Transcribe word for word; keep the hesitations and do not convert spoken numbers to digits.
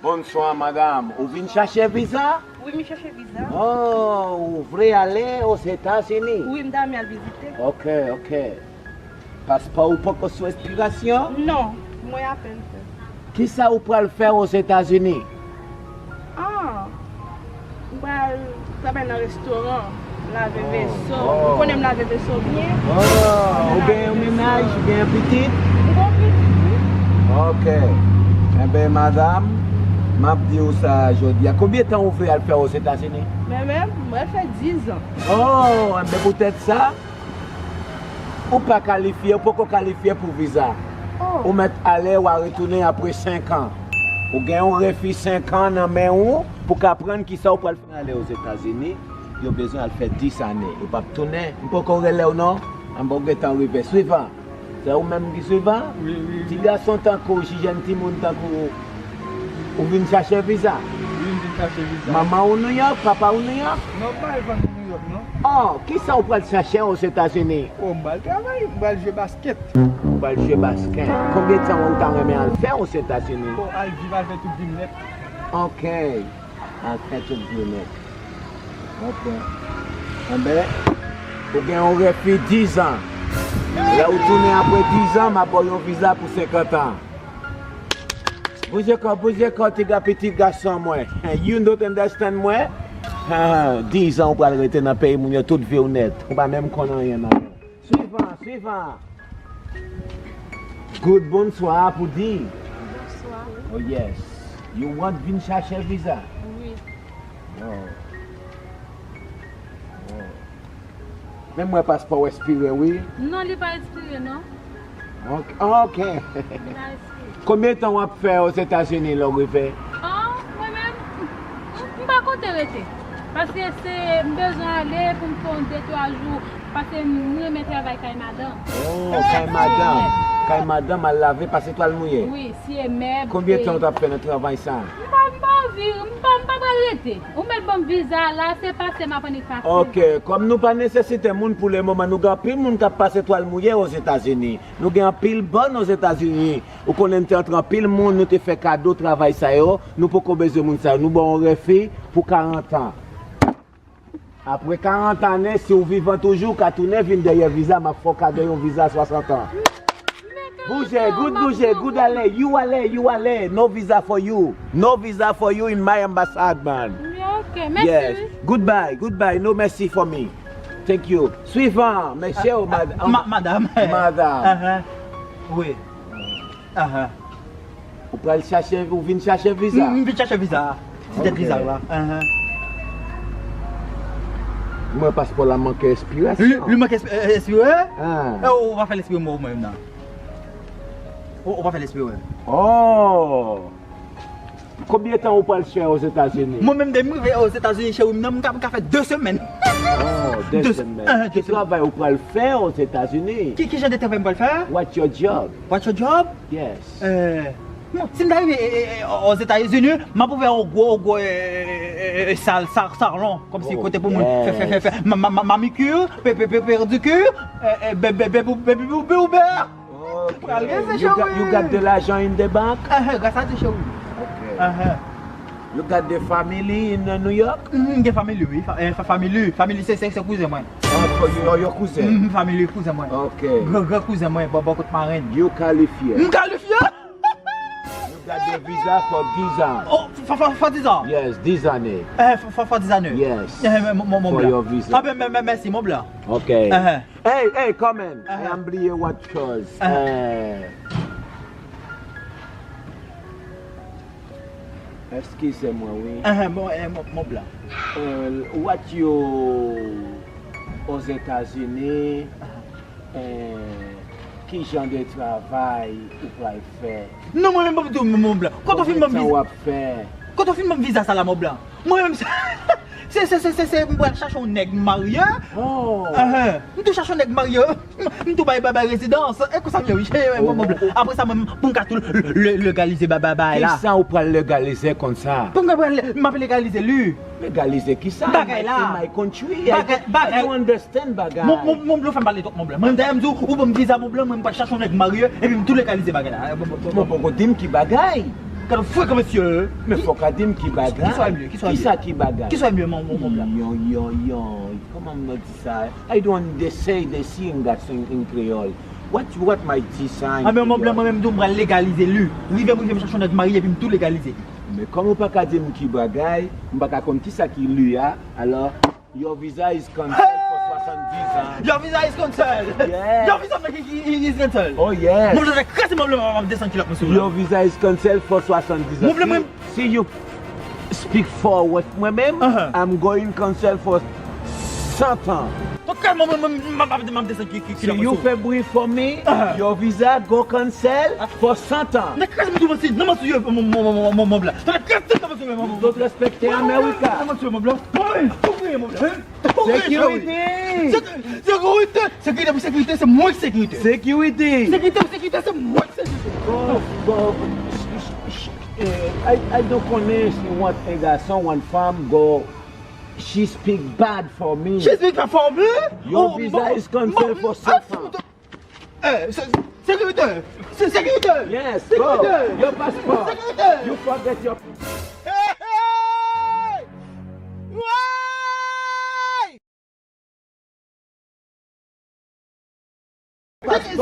Bonswa, madanm. Ou vin chache viza? Wi, mi chache viza. Oh, ou vle ale Ozetazini? Wi, m ta renmen al vizite. Ok, ok. Paspò ou poko sou ekspirasyon? Non, mwen apèn fè. Kisa ou pral fè Ozetazini? Ah, m pral travay nan restoran, lave veso. Oh. Ou konnen m lave veso byen. Oh, ou gen yon mennaj, ou gen pitit? M gen pitit, wi. Ok. Enben, madanm, m ap di w sa jodi a. Konbyen tan ou vle al fè Ozetazini? Mwen menm, mwen fè diz an. Oh, enben, poutèt sa, ou pa kalifye, ou poko kalifye pou viza. Oh. Ou mèt ale, w a retounen apre senk an. Ou gen yon refi senk an nan men ou pou ka aprann kisa ou pral fè. Ale Ozetazini, yo bezwen al fè dis ane. Ou p ap tounen. M poko rele w non. An bon gentan rive. Swivan. Se ou menm ki swivan? Wi, wi, wi. Ti gason tankou w, ti jèn timoun tankou w, ou vin chache viza? Wi, m vin chache viza. Manman ou Nouyòk, papa ou Nouyòk? Non, m pa viv nan Nouyòk, non. Oh, kisa ou pral chache Ozetazini? Oh, m pral travay, m pral jwe basket. Ou pral jwe basket. Konbyen tan ou ta renmen al fè Ozetazini? Oh, al viv, al fè tout vi m nèt. Ok. Al fè tout vi w nèt. Ok. Enben, ou gen yon refi diz an. Lè ou tounen apre diz an, m ap ba w yon viza pou senkant an. Bouje kò, bouje kò, ti ga-, pitit gason mwen. You don't understand mwen? Ah, diz an ou pral rete nan peyi moun yo tout vi w nèt. Ou pa menm konn anyen nan yo. Swivan, swivan. Good, bonswa pou di. Bonswa. Oh yes. You want vin chache viza? Wi. Oh. Oh. Men m wè paspò w ekspire, wi. Non, li pa ekspire, non. Ok. Ok. Li pa ekspire. Konbyen tan w ap fè Ozetazini lè w rive? Oh, mwen menm, m, m pa konte rete. Paske se, m bezwen ale pou m fè yon de, twa jou. Paske m renmen travay kay madanm. Oh, kay madanm. Kay madanm al lave, pase twal mouye. Wi, siye mèb. Konbyen tan w t ap fè nan travay sa? M pa, m pa anvi, m pa, m pa pral rete. Ou mèt ban m viza la, se pase m ap annik pase. Ok, kòm nou pa nesesite moun pou le moman, nou gen anpil moun k ap pase twal mouye Ozetazini. Nou gen anpil bòn Ozetazini. Ou konnen nou te antre anpil moun, nou te fè kado travay sa yo. Nou poko bezwen moun sa yo. Nou ba w yon refi pou karant an. Apre karant ane, si w vivan toujou, w ka tounen vin dèyè viza, m ap fè w kado yon viza swasant an. Bouje, good bouje, good ale, you ale, you ale. No visa for you. No visa for you in my ambassade, man. Ok, mèsi. Yes. Goodbye, goodbye. No mercy for me. Thank you. Swivan, mesye ou mad-, ma-, madam. Madam. Ahan. Wi. Ahan. Ou pral chache, ou vin chache viza? M, m vin chache viza. Se tèt viza la. Ahan. Mwen paspò la manke ekspirasyon. Li, li manke eksp-, e, ekspire? Ah. E, ou pa fè l ekspire mwen menm nan. Ou, ou pa fè l ekspire. Oh! Konbyen tan ou pral chè Ozetazini? Mwen menm, depi m rive Ozetazini, cheri m nan, m ka, m ka fè de semèn. Oh, de semèn. Ki travay ou pral fè Ozetazini? Ki, ki jan de travay m pral fè? What's your job? What's your job? Yes. Eh, bon, si m ta rive, eh, eh, eh, Ozetazini, m ap ouvè yon gwo, gwo, eh, eh, eh, eh, sal, sa-, salon, kòmsi kote pou moun fè, fè, fè, fè, ma-, ma-, ma-, mamikir, pe-, pe-, pe-, pedikir, eh, eh, be-, be-, be-, be-, be-, be-, be-, Ok. Pral gen se, you got, you got the lajan in the bank? Eh, eh, gras a Dye, cheri. Ok. Eh, eh. You got the family in, uh, New York? Mm, gen family, wi. Fa-, eh, fa-, family. Family se, se, se kouzen mwen. Oh, for you, oh, your cousin? Mm, family kouzen mwen. Ok. Gran, gran kouzen mwen, bò, bò kot marenn. You kalifye. M kalifye! You got the visa for diz ans. Oh, for, for, for diz ans? Yes, diz années. Eh, for, for, for diz années. Yes. Eh, mon, mon, mon blan. For your visa. Ah ben, men, men, mèsi, mon blan. Ok. Eh, eh. Hey, hey, come in. I am bliye what cause. Eh. Eskize mwen, wi. Eh, mon, eh, mon, mon blan. Eh, what you Ozetazini, eh, ki jan de travay ou pral fè? Non, mwen menm, m ap di w, mon blan. Kote w fin ban m viza? Konbyen tan w ap fè? Kote w fin ban m viza sa la, mon blan? Mwen menm, se, se, se, se, se, m pral chache yon nèg marye. Oh. Ahan. M tou chache yon nèg marye. M tou bay, bay, bay rezidans. E konsa m ye, wi. Apre sa, mwen, pou m ka tou le-, le-, legalize bay, bay, bay la. Kisa ou pral legalize konsa? Pou m ka pral, m ap legalize li. Legalize kisa? Bagay la. In my country. Bagay, bagay. I don't understand bagay. Mon, mon, mon blan, fè m pale twòp, mon blan. Mwen, dayè, m di w, ou ban m viza, mon blan, mwen, m pral chache yon nèg marye, epi m tou legalize bagay la. Mwen poko di m ki bagay. Gad ou frekan mesye. Men fòk a di m ki bagay. Ki sa w ap di? Ki sa w ap di? Kisa ki bagay? Ki sa w ap di, mon, mon, mon blan? Yo, yo, yo. Kòman m di sa? I don't dey say, dey sing that song in Creole. What, what my T sign? A men mon blan, mwen menm tou m pral legalize li. Rive m rive m chache yon nèg marye epi m tou legalize. Men kòm ou pa ka di m ki bagay, m pa ka konn kisa ki li a. Alò, your visa is cancelled for swasanndizan. Your visa is cancelled. Yes. Your visa make it is cancelled. Oh yes. Mon blan, kraze mon blan, m ap desann kilòt mwen sou. Your visa is cancelled for swasanndizan. Mon blan, mwen Si you speak for with mwen menm, Uh-huh. I'm going cancel for cent ans. Ton kalman mwen, mwen, m ap, m ap desann ki, ki, Si you fè bri for me, Uh-huh. your visa go cancel for cent ans. Nan kras mwen tou mwen si, nan mwen sou yo, mon, mon, mon, mon, mon blan. Nan kras mwen tou mwen sou yo, mon, mon. Zot respekte Amerika. Nan mwen sou yo, mon blan. Mwen, tou kriye, mon blan. Tou kriye, Security. Sekirite, sekirite pou sekirite, se mwen ki sekirite. Security. Sekirite pou sekirite, se mwen ki sekirite. Bon, bon, eh, I, I don't konnen si want a gason, want fanm go, she speak bad for me. Jezi ka fòme. Your visa is cancelled for cent ans. Eh, se, sekirite. Se sekirite. Yes, Sekirite. go. Your passport. Sekirite. You forget your Hey, hey! Why? passport.